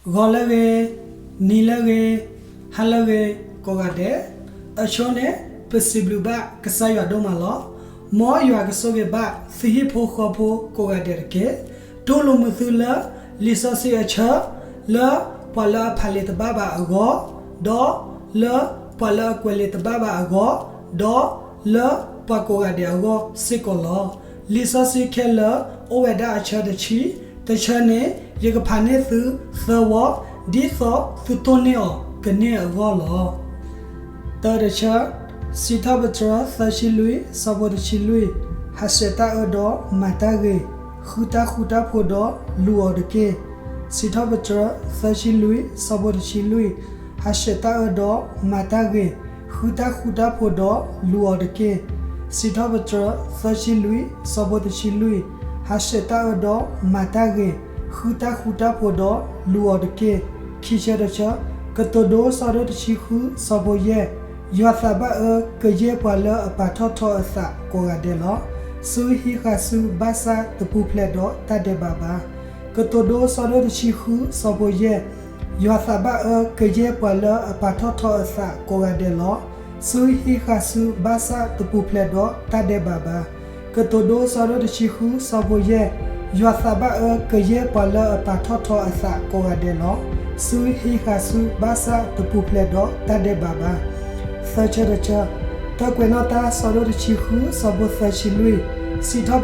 ဂီၤလၢအဂ့ၤ, နံၤလၢအဂ့ၤ, ဟါလၢအဂ့ၤ, ကိးဂၤဒဲး, အဆိန့ၣ် ပစံးဘျုးဘၣ်ကစၢ်ယွၤဒိၣ်မးလီၤ. မ်ယွၤကဆိၣ်ဂ့ၤဘၣ်သုဟံၣ်ဖိဃီဖိကိးဂၤဒဲးတက့ၢ်. တူၢ်လိာ်မုာ်သုလၢ လံာ်စီဆှံအဆၢ လၢပှၤလၢအဖးလံာ်တဘၣ်ဘၣ်အဂီၢ်, ဒီးလၢပှၤလၢအကွဲးလံာ်တဘၣ်ဘၣ်အဂီၢ်, ဒီးလၢပှၤကိးဂၤဒဲးအဂီၢ်စ့ၢ်ကီးလီၤ. လံာ်စီဆှံခဲလၢာ်အိၣ်ဝဲဒၣ်အဆၢတဆံ, တဆၢန့ၣ် ယကဖးန့ၢ်သုသၢဝီ, ဒ်သိးသုတိၢ်န့ၢ်အီၤကန့ၢ်အဂီၢ်လီၤ. တၢတဆၢ, စံးထီၣ်ပတြၢၤသၢဆံလွံၢ် ဆၢဖိတဆံလွံၢ်, ဟးဆှဲးတၢ်အၢဒီးမၤတၢ်ဂ့ၤ, ဃုတၢ်ဃူတၢ်ဖိးဒီးလူၤအီၤတက့ၢ်. စံးထီၣ်ပတြၢၤသၢဆံလွံၢ် ဆၢဖိတဆံလွံၢ်, ဟးဆှဲးတၢ်အၢဒီးမၤတၢ်ဂ့ၤ, ဃုတၢ်ဃူတၢ်ဖိးဒီးလူၤအီၤတက့ၢ်. စံးထီၣ်ပတြၢၤသၢဆံလွံၢ် ဆၢဖိတဆံလွံၢ်, ဟးဆှဲးတၢ်အၢဒီးမၤတၢ်ဂ့ၤ, ဃုတၢ်ဃူတၢ်ဖိးဒီးလူၤအီၤတက့ၢ်. ခံဆၢတဆၢ, ကတိၤဒိ ဆၢဒိၣ်တဆံဃု ဆၢဖိယဲၢ်, ယွၤသးဘၣ်အၢကယဲၢ်ပှၤလၢအပာ်ထီၣ်ထီအသးကိးဂၤဒဲးလီၤ. ဆူဟံးဃာ်ဆူဘၣ်ဆၣ်တပူၤဖျဲးဒီးတၢ်ဒဲးဘးဘၣ်. ကတိၤဒိ ဆၢဒိၣ်တဆံဃု ဆၢဖိယဲၢ်, ယွၤသးဘၣ်အၢကယဲၢ်ပှၤလၢအပာ်ထီၣ်ထီအသးကိးဂၤဒဲးလီၤ. ဆူဟံးဃာ်ဆူဘၣ်ဆၣ်တပူၤဖျဲးဒီးတၢ်ဒဲးဘးဘၣ်. ကတိၤဒိ ဆၢဒိၣ်တဆံဃု ဆၢဖိယဲၢ်, ယွၤသးဘၣ်အၢကယဲၢ်ပှၤလၢအပာ်ထီၣ်ထီအသးကိးဂၤဒဲးလီၤ. ဆူဟံးဃာ်ဆူဘၣ်ဆၣ်တပူၤဖျဲးဒီးတၢ်ဒဲးဘးဘၣ်. သၢဆၢတဆၢ, တၢ်ကွဲးနီၣ်တၢ် ဆၢဒိၣ်တဆံဃု ဆၢဖိသၢဆံလွံၢ်, စံးထီၣ်ပတြၢၤ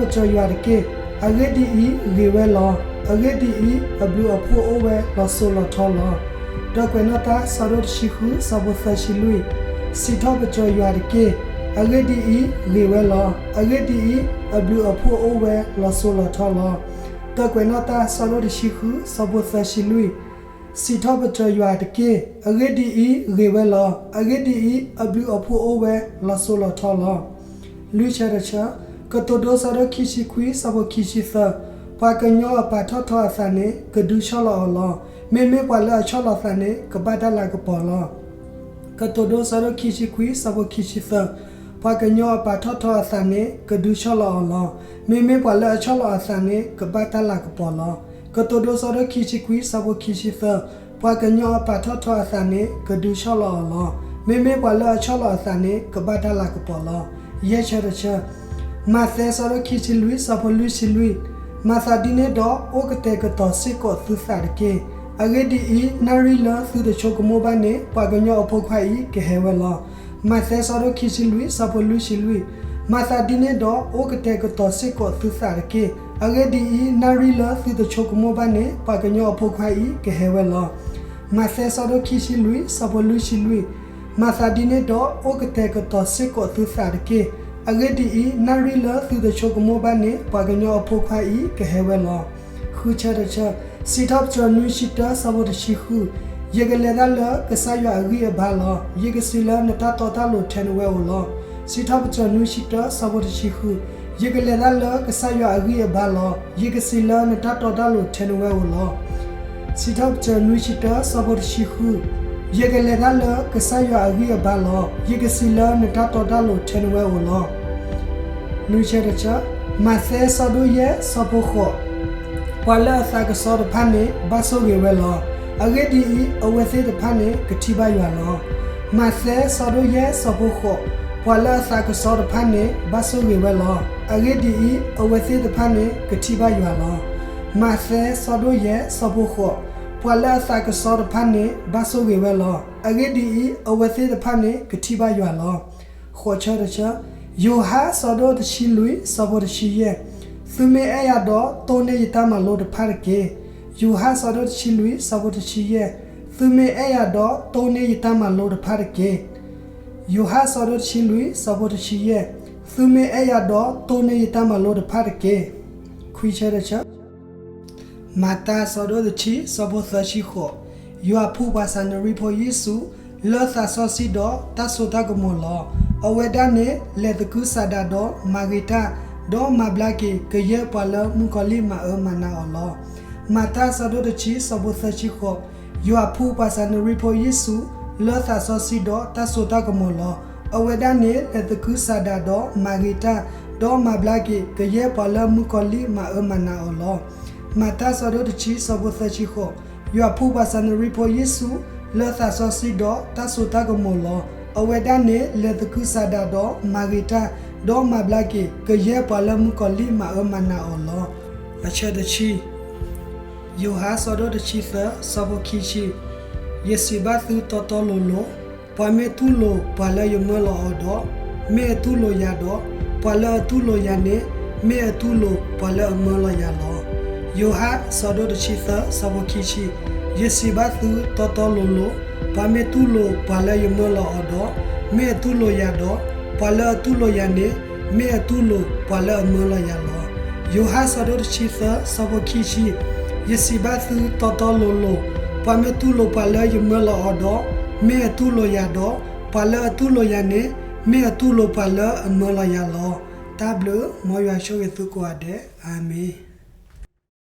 ယွၤတက့ၢ်. အဂ့ၢ်ဒ်အံၤ, ဂ့ၤဝဲလီၤ. အဂ့ၢ်ဒ်အံၤ, အဘျုးအဖှိၣ်အိၣ်ဝဲလီၤစိၤလီၤထီလီၤ. တၢ်ကွဲးနီၣ်တၢ် ဆၢဒိၣ်တဆံဃု ဆၢဖိသၢဆံလွံၢ်, စံးထီၣ်ပတြၢၤယွၤတက့ၢ်. အဂ့ၢ်ဒ်အံၤ, ဂ့ၤဝဲလီၤ. အဂ့ၢ်ဒ်အံၤ, အဘျုးအဖှိၣ်အိၣ်ဝဲလီၤစိၤလီၤထီလီၤ. တၢ်ကွဲးနီၣ်တၢ် ဆၢဒိၣ်တဆံဃု ဆၢဖိသၢဆံလွံၢ်, စံးထီၣ်ပတြၢၤယွၤတက့ၢ်. အဂ့ၢ်ဒ်အံၤ, ဂ့ၤဝဲလီၤ. အဂ့ၢ်ဒ်အံၤ, အဘျုးအဖှိၣ်အိၣ်ဝဲလီၤစိၤလီၤထီလီၤ. လွံၢ်ဆၢတဆၢ, ကတိၤဒိ ဆၢဒိၣ်ခံဆံခွံ ဆၢဖိခံဆံသၢ, ပှၤကညီအပာ်ထီၣ်ထီအသးန့ၣ် ကဒုးဆီၣ်လီၤအီၤလီၤ. မ့မ့ၢ်ပှၤလၢအဆီၣ်လီၤသးန့ၣ် ကဘၣ်တၢ်လၤကပီၤလီၤ. ကတိၤဒိ ဆၢဒိၣ်ခံဆံခွံ ဆၢဖိခံဆံသၢ, ပှၤကညီအပာ်ထီၣ်ထီအသးန့ၣ် ကဒုးဆီၣ်လီၤအီၤလီၤ. မ့မ့ၢ်ပှၤလၢအဆီၣ်လီၤအသးန့ၣ် ကဘၣ်တၢ်လၤကပီၤလီၤ. ကတိၤဒိ ဆၢဒိၣ်ခံဆံခွံ ဆၢဖိခံဆံသၢ, ပှၤကညီအပာ်ထီၣ်ထီအသးန့ၣ် ကဒုးဆီၣ်လီၤအီၤလီၤ. မ့မ့ၢ်ပှၤလၢအဆီၣ်လီၤအသးန့ၣ် ကဘၣ်တၢ်လၤကပီၤလီၤ. ယဲၢ်ဆၢတဆၢ, မးသဲ ဆၢဒိၣ်ခံဆံလွံၢ် ဆၢဖိလွံၢ်ဆံလွံၢ်, မၤသးဒ်န့ၣ်ဒီး အိၣ်ကတဲာ်ကတီၤစ့ၢ်ကီးသုသးတက့ၢ်. အဂ့ၢ်ဒ်အံၤ, နၣ်ရံၣ်လၢသုတဆိကမိၣ်ဘၣ်န့ၣ် ပှၤကညီအဖိခွါအံၤကဟဲဝဲလီၤ. မးသဲ ဆၢဒိၣ်ခံဆံလွံၢ် ဆၢဖိလွံၢ်ဆံလွံၢ်, မၤသးဒ်န့ၣ်ဒီး အိၣ်ကတဲာ်ကတီၤစ့ၢ်ကီးသုသးတက့ၢ်. အဂ့ၢ်ဒ်အံၤ, နၣ်ရံၣ်လၢသုတဆိကမိၣ်ဘၣ်န့ၣ် ပှၤကညီအဖိခွါအံၤကဟဲဝဲလီၤ. မးသဲ ဆၢဒိၣ်ခံဆံလွံၢ် ဆၢဖိလွံၢ်ဆံလွံၢ်, မၤသးဒ်န့ၣ်ဒီး အိၣ်ကတဲာ်ကတီၤစ့ၢ်ကီးသုသးတက့ၢ်. အဂ့ၢ်ဒ်အံၤ, နၣ်ရံၣ်လၢသုတဆိကမိၣ်ဘၣ်န့ၣ် ပှၤကညီအဖိခွါအံၤကဟဲဝဲလီၤ. ဃုဆၢတဆၢ, စံးထီၣ်ပတြၢၤနွံဆံတၢ ဆၢဖိတဆံဃု, ယကလဲၤတၢ်လၢကစၢ်ယွၤအဂံၢ်အဘါလီၤ. ယကစံးလၢနတၢ်တီတၢ်လိၤထဲနဝဲအိၣ်လီၤ. စံးထီၣ်ပတြၢၤနွံဆံတၢ ဆၢဖိတဆံဃု, ယကလဲၤတၢ်လၢကစၢ်ယွၤအဂံၢ်အဘါလီၤ. ယကစံးလၢနတၢ်တီတၢ်လိၤထဲနဝဲအိၣ်လီၤ. စံးထီၣ်ပတြၢၤနွံဆံတၢ ဆၢဖိတဆံဃု, ယကလဲၤတၢ်လၢကစၢ်ယွၤအဂံၢ်အဘါလီၤ. ယကစံးလၢနတၢ်တီတၢ်လိၤထဲနဝဲအိၣ်လီၤ. နွံဆၢတဆၢ, မးသဲ ဆၢဒိၣ်ယဲၢ် ဆၢဖိဃိး, ပှၤလၢအသးကစီတဖၣ်န့ၣ် ဘၣ်ဆိၣ်ဂ့ၤဝဲလီၤ. အဂ့ၢ်ဒ်အံၤ, အဝဲသ့ၣ်တဖၣ်န့ၣ် ကထံၣ်ဘၣ်ယွၤလီၤ. မးသဲ ဆၢဒိၣ်ယဲၢ် ဆၢဖိဃိး, ပှၤလၢအသးကစီတဖၣ်န့ၣ် ဘၣ်ဆိၣ်ဂ့ၤဝဲလီၤ. အဂ့ၢ်ဒ်အံၤ, အဝဲသ့ၣ်တဖၣ်န့ၣ် ကထံၣ်ဘၣ်ယွၤလီၤ. မးသဲ ဆၢဒိၣ်ယဲၢ် ဆၢဖိဃိး, ပှၤလၢအသးကစီတဖၣ်န့ၣ် ဘၣ်ဆိၣ်ဂ့ၤဝဲလီၤ. အဂ့ၢ်ဒ်အံၤ, အဝဲသ့ၣ်တဖၣ်န့ၣ် ကထံၣ်ဘၣ်ယွၤလီၤ. ဃိးဆၢတဆၢ, ယိၤဟၣ် ဆၢဒိၣ်တဆံလွံၢ် ဆၢဖိတဆံယဲၢ်, သုမ့ၢ်အဲၣ်ယၤဒီး တိၢ်န့ၢ်ယတၢ်မၤလိတဖၣ်တက့ၢ်. ယိၤဟၣ် ဆၢဒိၣ်တဆံလွံၢ် ဆၢဖိတဆံယဲၢ်, သုမ့ၢ်အဲၣ်ယၤဒီး တိၢ်န့ၢ်ယတၢ်မၤလိတဖၣ်တက့ၢ်. ယိၤဟၣ် ဆၢဒိၣ်တဆံလွံၢ် ဆၢဖိတဆံယဲၢ်, သုမ့ၢ်အဲၣ်ယၤဒီး တိၢ်န့ၢ်ယတၢ်မၤလိတဖၣ်တက့ၢ်. ခွံဆၢတဆၢ, မၤတၢ် ဆၢဒိၣ်တဆံ ဆၢဖိသၢဆံဃိး, ယွၤဖှူပှၤစၤနရံဖိယ့ၣ်ၡူး လၢသးစီဆှံဒီးတၢ်စိတၢ်ကမီၤလီၤ. အဝဲဒၣ်န့ၣ် လဲၤသကုၤဆးဒးဒီးမၤဂ့ၤတၢ်, ဒီးမၤဘျါက့ၤကယဲၢ်ပှၤလၢမုၣ်ကီၤလံၢ်မၤအၢမၤနးအီၤလီၤ. မၤတၢ် ဆၢဒိၣ်တဆံ ဆၢဖိသၢဆံဃိး, ယွၤဖှူပှၤစၤနရံဖိယ့ၣ်ၡူး လၢသးစီဆှံဒီးတၢ်စိတၢ်ကမီၤလီၤ. အဝဲဒၣ်န့ၣ် လဲၤသကုၤဆးဒးဒီးမၤဂ့ၤတၢ်, ဒီးမၤဘျါက့ၤကယဲၢ်ပှၤလၢမုၣ်ကီၤလံၢ်မၤအၢမၤနးအီၤလီၤ. မၤတၢ် ဆၢဒိၣ်တဆံ ဆၢဖိသၢဆံဃိး, ယွၤဖှူပှၤစၢနရံဖိယ့ၣ်ၡူး လၢသးစီဆှံဒီးတၢ်စိတၢ်ကမီၤလီၤ. အဝဲဒၣ်န့ၣ် လဲၤသကုၤဆးဒးဒီးမၤဂ့ၤတၢ်, ဒီးမၤဘျါက့ၤ ကယဲၢ်ပှၤလၢမုၣ်ကီၤလံၢ်မၤအၢမၤနးအီၤလီၤ. အဆၢတဆံ ယိၤဟၣ် ဆၢဒိၣ်တဆံသၢ ဆၢဖိခံဆံ, ယစံးဘၣ်သုတီတီလိၤလိၤ, ပှၤမ့ၢ်တူၢ်လိာ်ပှၤလၢယမၢလီၤအီၤဒီး, မ့ၢ်အတူၢ်လိာ်ယၤဒီး, ပှၤလၢအတူၢ်လိာ်ယၤန့ၣ် မ့ၢ်အတူၢ်လိာ်ပှၤလၢအမၢလီၤယၤလီၤ. ယိၤဟၣ် ဆၢဒိၣ်တဆံသၢ ဆၢဖိခံဆံ, ယစံးဘၣ်သုတီတီလိၤလိၤ, ပှၤမ့ၢ်တူၢ်လိာ်ပှၤလၢယမၢလီၤအီၤဒီး, မ့ၢ်အတူၢ်လိာ်ယၤဒီး, ပှၤလၢအတူၢ်လိာ်ယၤန့ၣ် မ့ၢ်အတူၢ်လိာ်ပှၤလၢအမၢလီၤယၤလီၤ. ယိၤဟၣ် ဆၢဒိၣ်တဆံသၢ ဆၢဖိခံဆံ, ယစံးဘၣ်သုတီတီလိၤလိၤ, ပှၤမ့ၢ်တူၢ်လိာ်ပှၤလၢယမၢလီၤအီၤဒီး, မ့ၢ်အတူၢ်လိာ်ယၤဒီး, ပှၤလၢအတူၢ်လိာ်ယၤန့ၣ် မ့ၢ်အတူၢ်လိာ်ပှၤလၢအမၢလီၤယၤလီၤ. တၢ်ဘျုး, မ်ယွၤဆိၣ်ဂ့ၤသုကိးဂၤဒဲး, အၤမ့ၣ်.